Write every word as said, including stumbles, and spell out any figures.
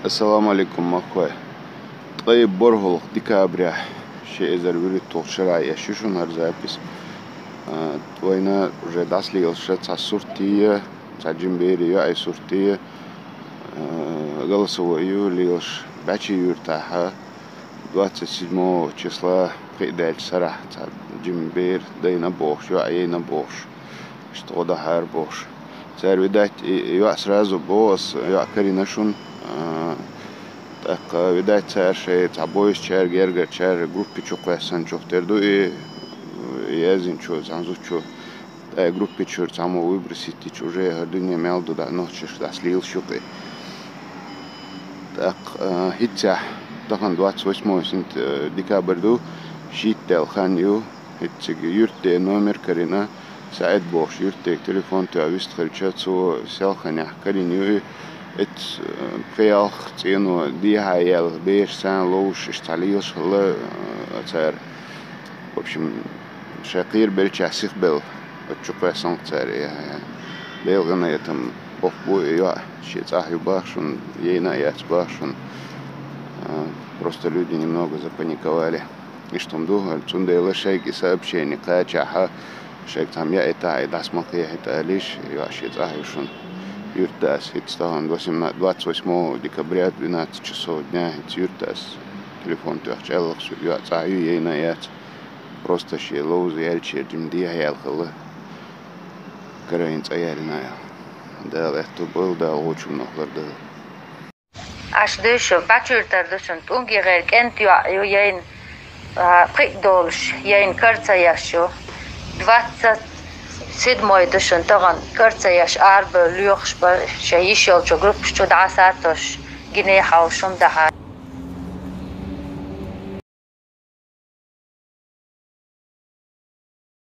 Ассаламу алейкум, махкой. Ткъе ворхӀалгӀа декабря ши эзар вуьрхӀитталгӀа шера еш ю шуна хӀара запись. А, вайна уже дӀасалелаш цхьа сурт я, цхьа жима берий йоӀий сурт я, а, голосовой ю лелаш БӀачи-Юртахьа, двадцать седьмого числа, пхиъ даьлча сарахьа цхьа жима бер дайна бохуш, йоӀ яйна бохуш. Иштта гӀо дахьара бохуш. Цара, видать, и, и йоӀ сразу боху ас, йоӀ карийна шуна. А, тӀаккха, видать, цара шайн цхьа бойсачаьрга, гергарчаьрга группе чу кхоьссинчух тера ду и, и яздинчо, цхьана зудчо. ТӀаккха группе чуьра цхьаммо выбросить йича, уже хӀара дуьне мел ду дӀа, нохчашка дӀасалелаш ю-кх и. ТӀаккха, а, хӀинццехь, тахана двадцать восьмое сент-, э, декабрь ду, шийтта даьлла хан ю. ХӀинца цига юьртда номер карийна, СаӀид бохуш юьртдага телефон тоьхна вистхилча, цо селханехь карийна ю и. Эцца, э, пхи-ялх цӀено дехьа яьлла бераш, царна ловзуш, иштта цхьа лелаш хилла, э, цара. В общем, шайн кхерабеллачохь сихбелла, оцу чу кхоьссина цара. Э, Делан гӀо дан, там боху бу и йоӀ, шен цӀахь ю боху шуна, яйна а яц боху шуна. Э, просто люди немного запаниковали. Иштта хӀума ду, цундела шайга и сообщени кхачахьа, шайга цхьамма яийтахьа, и дӀаса ма кхехьийта алийша, йоӀ шен цӀахь ю шуна. Юьртдас хӀинца тахана восемнадцать, двадцать восьмого декабря, двенадцать часов дня, хӀинца юьртдас телефон тоьхча аьлла-кх цо, йоӀ цӀахь ю, яйна а яц. Просто шен ловза яьллачу жима дехьа яьлла хилла. Карийна цӀа яьллина аьлла. Дала аьтту бойла, Дала вочунах лардойла. Аша дуьйцуш, БӀачи-Юртара ду шуна, ТӀунгий гӀеран кӀентан йоӀ ю яйна, а, пхиъ долуш, яйна кара ца еш ю. Двадцать седьмой ду шуна тахана, кара ца еш, арабевлла лоьхуш бара, шайн йиш йолчу группаш чу дӀасатосуш, гинехьа шуна дахьа.